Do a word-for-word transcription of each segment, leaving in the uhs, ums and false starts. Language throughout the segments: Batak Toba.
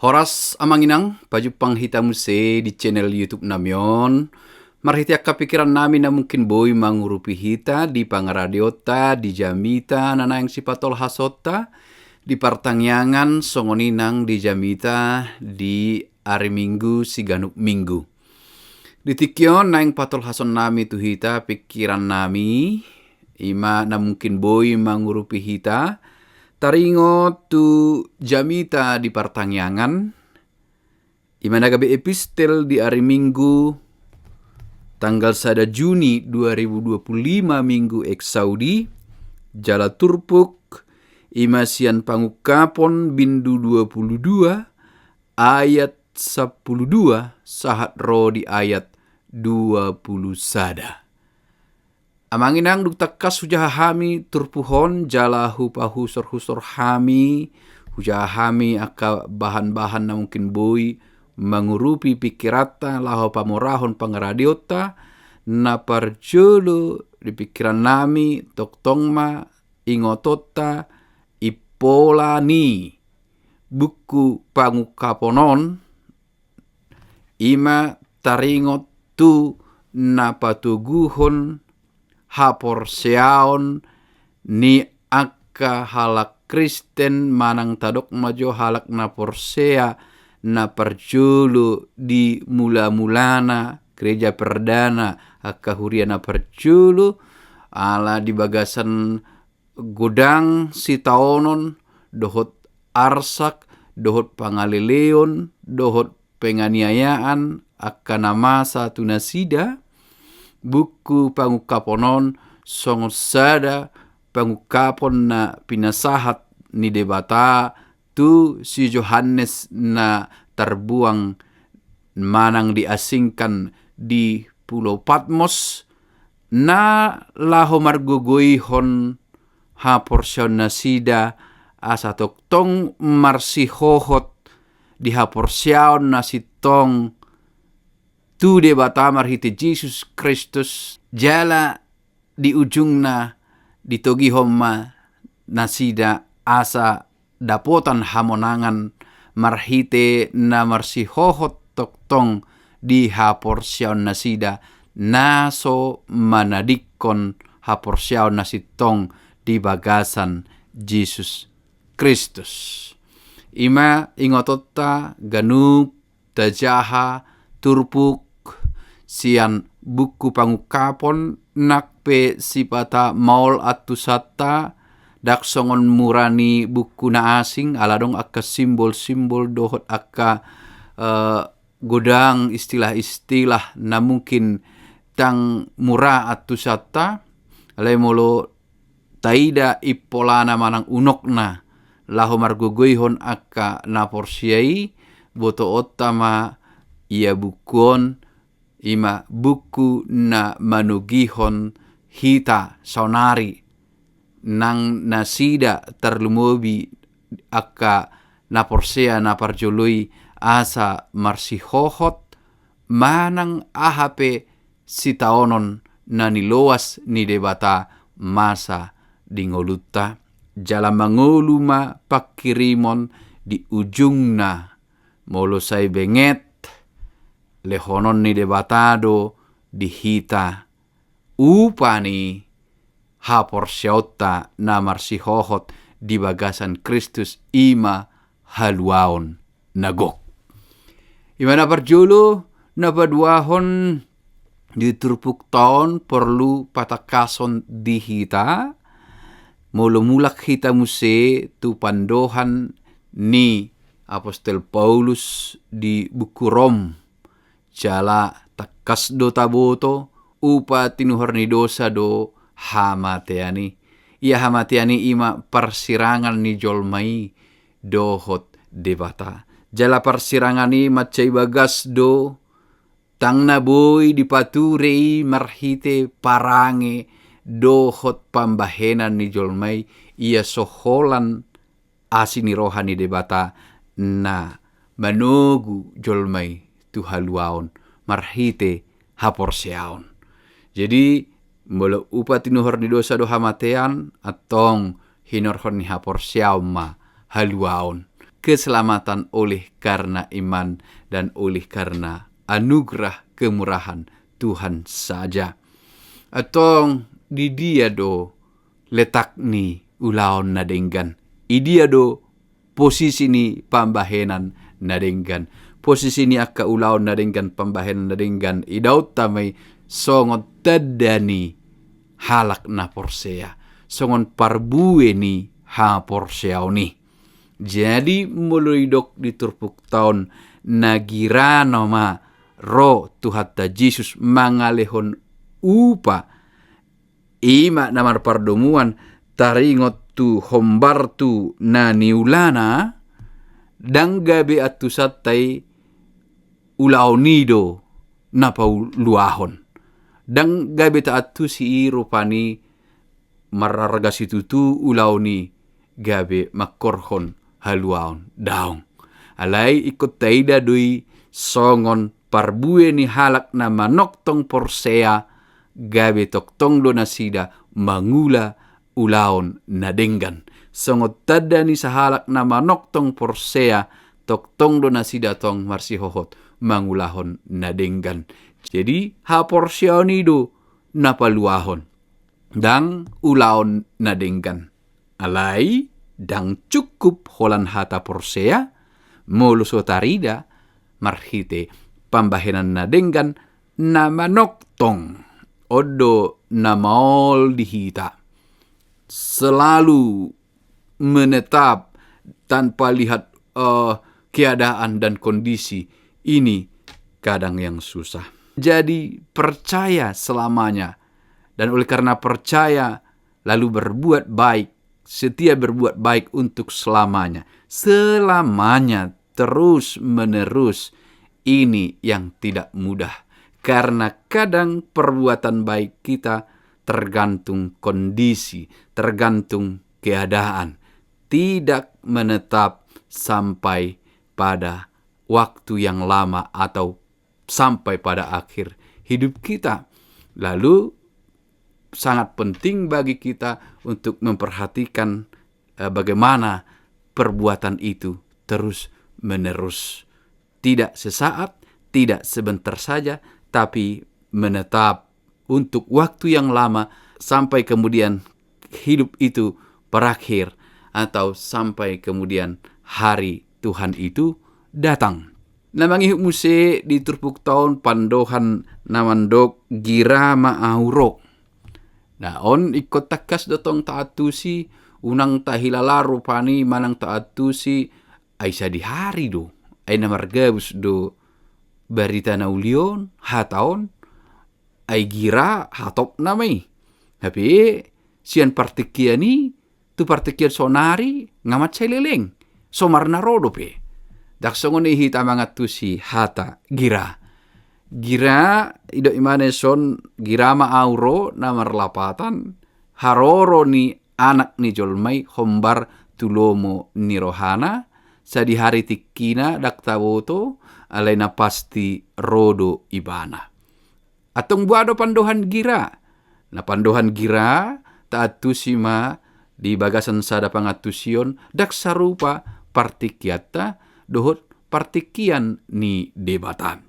Horas amang inang, pajumpang hita muse di channel YouTube nami on. Marhite angka pikiran nami na mungkin boi mangurupi hita di pangaradeonta, di jamita na naeng sipatolhasonta, di partangiangan songon i nang di jamita di ari Minggu siganup minggu. Di tingki on naeng patolhason nami tu hita pikiran nami, ima na mungkin boi mangurupi hita, taringot tu jamita di partangiangan, ima na gabe epistel di ari Minggu tanggal sada Juni dua ribu dua puluh lima Minggu Exaudi, jala turpuk, ima sian Pangungkapon bindu dua puluh dua ayat sampulu dua sahat ro di ayat dua puluh sada. Amang inang, dung tangkas hujaha hami turpuk on jala hupahusorhusor hami, hujaha hami angka bahanbahan na mungkin boi mangurupi pikiranta laho pamorahon pangaradeonta, na parjolo di pikiran nami tongtong ma ingotonta impola ni buku Pangungkapon on, ima taringot tu na patoguhon haporseaon ni angka halak Kristen manang tadok ma jo halak na porsea na parjolo di mulamulana gereja perdana, angka huria na parjolo, ala di bagasan godang sitaonon, dohot arsak, dohot pangaleleon, dohot penganiayaan angka na masa tu nasida, buku Pangungkapon on songon sada pangungkapon na pinasahat ni Debata tu si Johannes na tarbuang manang diasingkan di Pulo Patmos, na laho margogoihon haporseaon nasida asa tongtong marsihohot di haporseaon na sintong tu Debata marhite Jesus Kristus, jala di ujungna ditogihon ma nasida asa dapotan hamonangan marhite na marsihohot tongtong di haporseaon nasida, na so manadingkon haporseaon na sintong di bagasan Jesus Kristus. Ima ingotonta ganup tajaha turpuk sian buku Pangungkapon, nang pe sipata maol antusanta, ndang songon mura ni buku na asing, ala adong angka simbol-simbol dohot angka, eh, godang istilah-istilah na mungkin ndang mura antusanta, alai molo taida impolana manang unokna laho margogoihon angka na porsea i, botoonta ma ia buku on, ima buku na manogihon hita saonari nang nasida, tarlumobi angka na porsea na parjolo i, asa marsihohot manang aha pe sitaonon na niloas ni Debata masa di ngolunta, jala mangolu ma pangkirimon di ujungna, molo sai benget, lehonon ni Debata do di hita upa ni haporseaonta na marsihohot di bagasan Kristus, ima haluaon na gok. Ima na parjolo. Na paduahon, di turpukta on porlu patangkashon di hita, molo mulak hita muse tu pandohan ni apostel Paulus di buku Rom, jala tangkas do taboto, upa tinuhor ni dosa do hamatean i. Ia hamatean i ima parsirangan ni jolma i dohot Debata. Jala parsirangan i mansai bagas do, ndang na boi dipature i marhite parange dohot pambahenan ni jolma i, ia so holan asi ni roha ni Debata na manogu jolma i tu haluaon marhite haporseaon. Jadi, molo upa tinuhor ni dosa do hamatean, antong hinorhon ni haporseaon ma haluaon. keselamatan oleh karena iman dan oleh karena anugerah kemurahan Tuhan saja. Antong di dia do letak ni ulaon na denggan? Di dia do posisi ni pambahenan na denggan? Posisi ni angka ulaon na denggan, pambahenan na denggan, idaonta ma i songon tanda ni halak na porsea, songon parbue ni haporseaon i. Jadi molo didok di turpukta on, na girana ma ro Tuhanta Jesus mangalehon upa, i ma na marpardomuan taringot tu hombar tu na niulana, ndang gabe antusanta i ulaon i do na paluahon. Ndang gabe taantusi i rupani mararga situtu ulaon i gabe mangkorhon haluaon, daong. Alai ingkon taida do i songon parbue ni halak na manongtong porsea, gabe tongtong do nasida mangula ulaon na denggan. Songon tanda ni sahalak na manongtong porsea, tongtong do nasida tong marsihohot mangulahon na denggan. Jadi haporseaon i do na paluahon, ndang ulaon na denggan. Alai ndang cukup holan hata porsea, molo so tarida marhite pambahenan na denggan, na manongtong. On do na maol di hita. Selalu menetap tanpa lihat, eh, keadaan dan kondisi, ini kadang yang susah. Jadi percaya selamanya, dan oleh karena percaya lalu berbuat baik, setia berbuat baik untuk selamanya. Selamanya, terus menerus, ini yang tidak mudah. Karena kadang perbuatan baik kita tergantung kondisi, tergantung keadaan. Tidak menetap sampai pada waktu yang lama atau sampai pada akhir hidup kita. Lalu sangat penting bagi kita untuk memperhatikan, eh, bagaimana perbuatan itu terus menerus. Tidak sesaat, tidak sebentar saja, tapi menetap untuk waktu yang lama, sampai kemudian hidup itu berakhir, atau sampai kemudian hari Tuhan itu datang. Na mangihut muse di turpukta on pandohan na mandok gira ma ahu ro. Na on ingkon tangkas do tong taantusi, unang tahilala rupani manang taantusi, ai sadihari do, ai na margabus do barita na uli on, hata on, ai gira hatopna ma i. Hape sian partingkian i tu partingkian sonari nga mansai leleng, somarna ro dope. Ndang songon i hita mangantusi hata gira. Gira, didok ibana dison, gira ma ahu ro, na marlapatan haroro ni Anak ni jolma i hombar tu lomo ni rohana, sadihari tingkina ndang taboto, alai na pasti ro do ibana. Antong boha do pandohan gira? Na pandohan gira taantusi ma di bagasan sada pangantusion ndang sarupa partingkianta dohot partingkian ni Debata.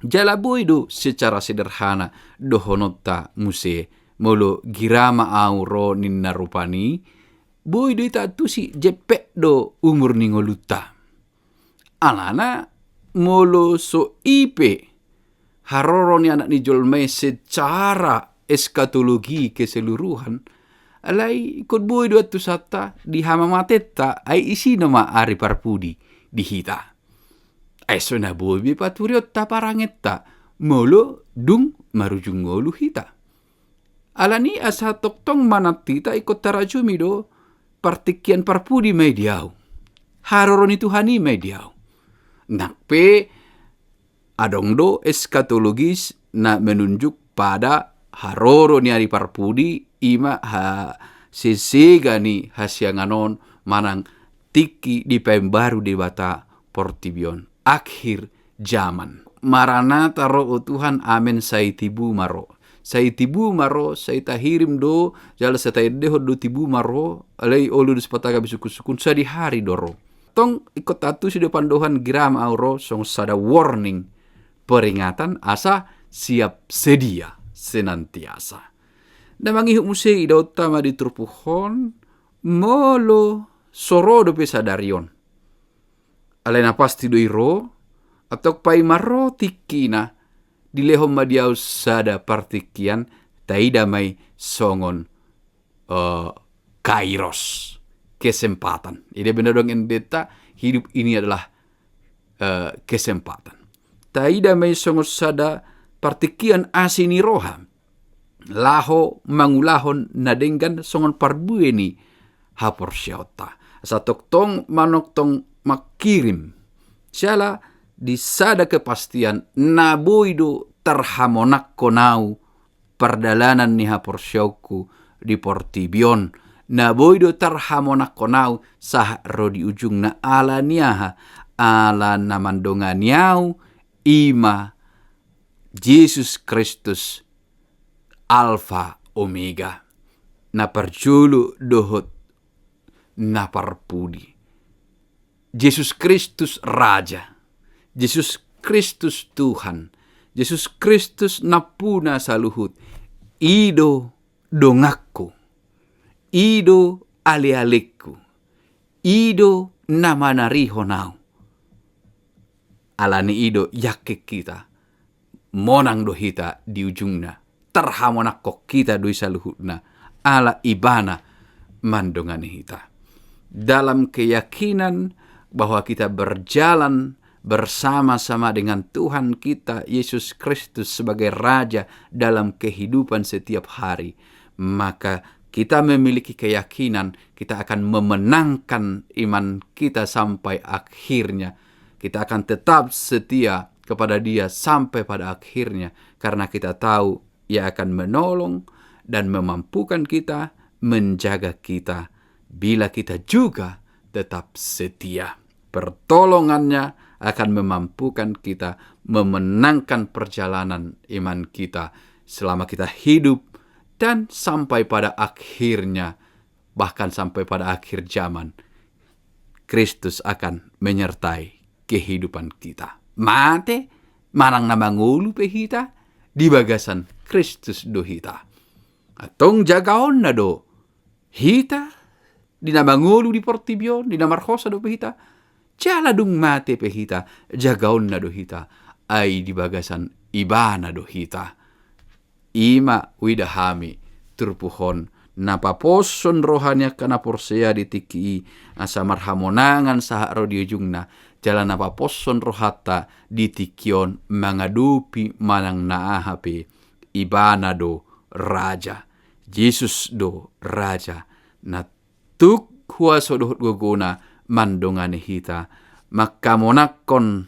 Jala boi do secara sederhana dohononta muse, molo gira ma ahu ro ninna rupani, boi do i taantusi jempek do umur ni ngolunta. Alana molo so i pe haroro ni Anak ni jolma i secara eskatologi keseluruhan, alai ingkon boi do antusanta di hamamatenta, ai isi nama ari parpudi di hita. Ai so na boi be paturionta parangenta molo dung marujung ngolu hita. Alani asa tongtong manat hita ingkon tarajumi do, partingkian parpudi ma i di ahu, haroro ni Tuhan i ma i di ahu. Nang pe adong do eskatologis na menunjuk pada haroro ni ari parpudi, i ma hasesega ni hasiangan on manang tingki dipaimbaru Debata portibi on, akhir zaman. Maranata, ro o Tuhan, amen, sai tibu ma ro. Sai tibu ma ro, sai tahirim do, jala sai taendehon do tibu ma ro, alai olo do sipata gabe sungkunsungkun, sadihari do ro. Tong ingkon taantusi do pandohan, gira ma au ro songon sada warning, peringatan, asa siap sedia senantiasa. Na mangihut muse idaonta ma di turpuk on, molo so ro dope sadari on. Alai na pasti do i ro, antong paima ro tingkina, dilehon ma di au sada partingkian, taida ma i songon eh, kairos, kesempatan. Jadi benda dong endeta, hidup ini adalah eh, kesempatan. Taida ma i songon sada partingkian asi ni roha, laho mangulahon na denggan songon parbue ni haporseaonta. Asa tongtong manongtong mangkirim. Siala di sada kepastian, na boi do tarhamonangkon au pardalanan ni haporseaonku di portibi on, na boi do tarhamonangkon au sahat ro di ujungna. Ala ni aha? Ala na mandongani au i ma Jesus Kristus, Alfa Omega, na parjolo dohot na parpudi. Jesus Kristus Raja, Jesus Kristus Tuhan, Jesus Kristus nampuna saluhut. I do donganku, i do alealengku, i do na manarihon au. Ala ni i do yakin hita, monang do hita di ujungna. Tarhamonangkon hita do i saluhutna, ala Ibana mandongani hita. Dalam keyakinan bahwa kita berjalan bersama-sama dengan Tuhan kita Yesus Kristus sebagai Raja dalam kehidupan setiap hari, maka kita memiliki keyakinan kita akan memenangkan iman kita sampai akhirnya. Kita akan tetap setia kepada Dia sampai pada akhirnya, karena kita tahu Ia akan menolong dan memampukan kita, menjaga kita, bila kita juga tetap setia. Pertolongannya akan memampukan kita memenangkan perjalanan iman kita selama kita hidup dan sampai pada akhirnya, bahkan sampai pada akhir zaman. Kristus akan menyertai kehidupan kita. Mate manang na mangolu pe hita, di bagasan Kristus do hita. Antong jagaonna do hita, di na mangolu di portibi on, di na marhosa dope hita. Jala dung mate pe hita, jagaonna do hita, ai di bagasan Ibana do hita. I ma huida hami turpuk on, na paposhon roha ni angka na porsea di tingki i, asa marhamonangan sahat ro di ujungna, jala na paposhon rohanta di tingki on mangadopi manang na aha pe. Ibana do Raja, Jesus do Raja, na tuk huaso dohot gogona mandongani hita, manghamonangkon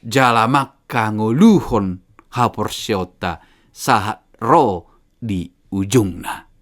jala manghangoluhon haporseaonta sahat ro di ujungna.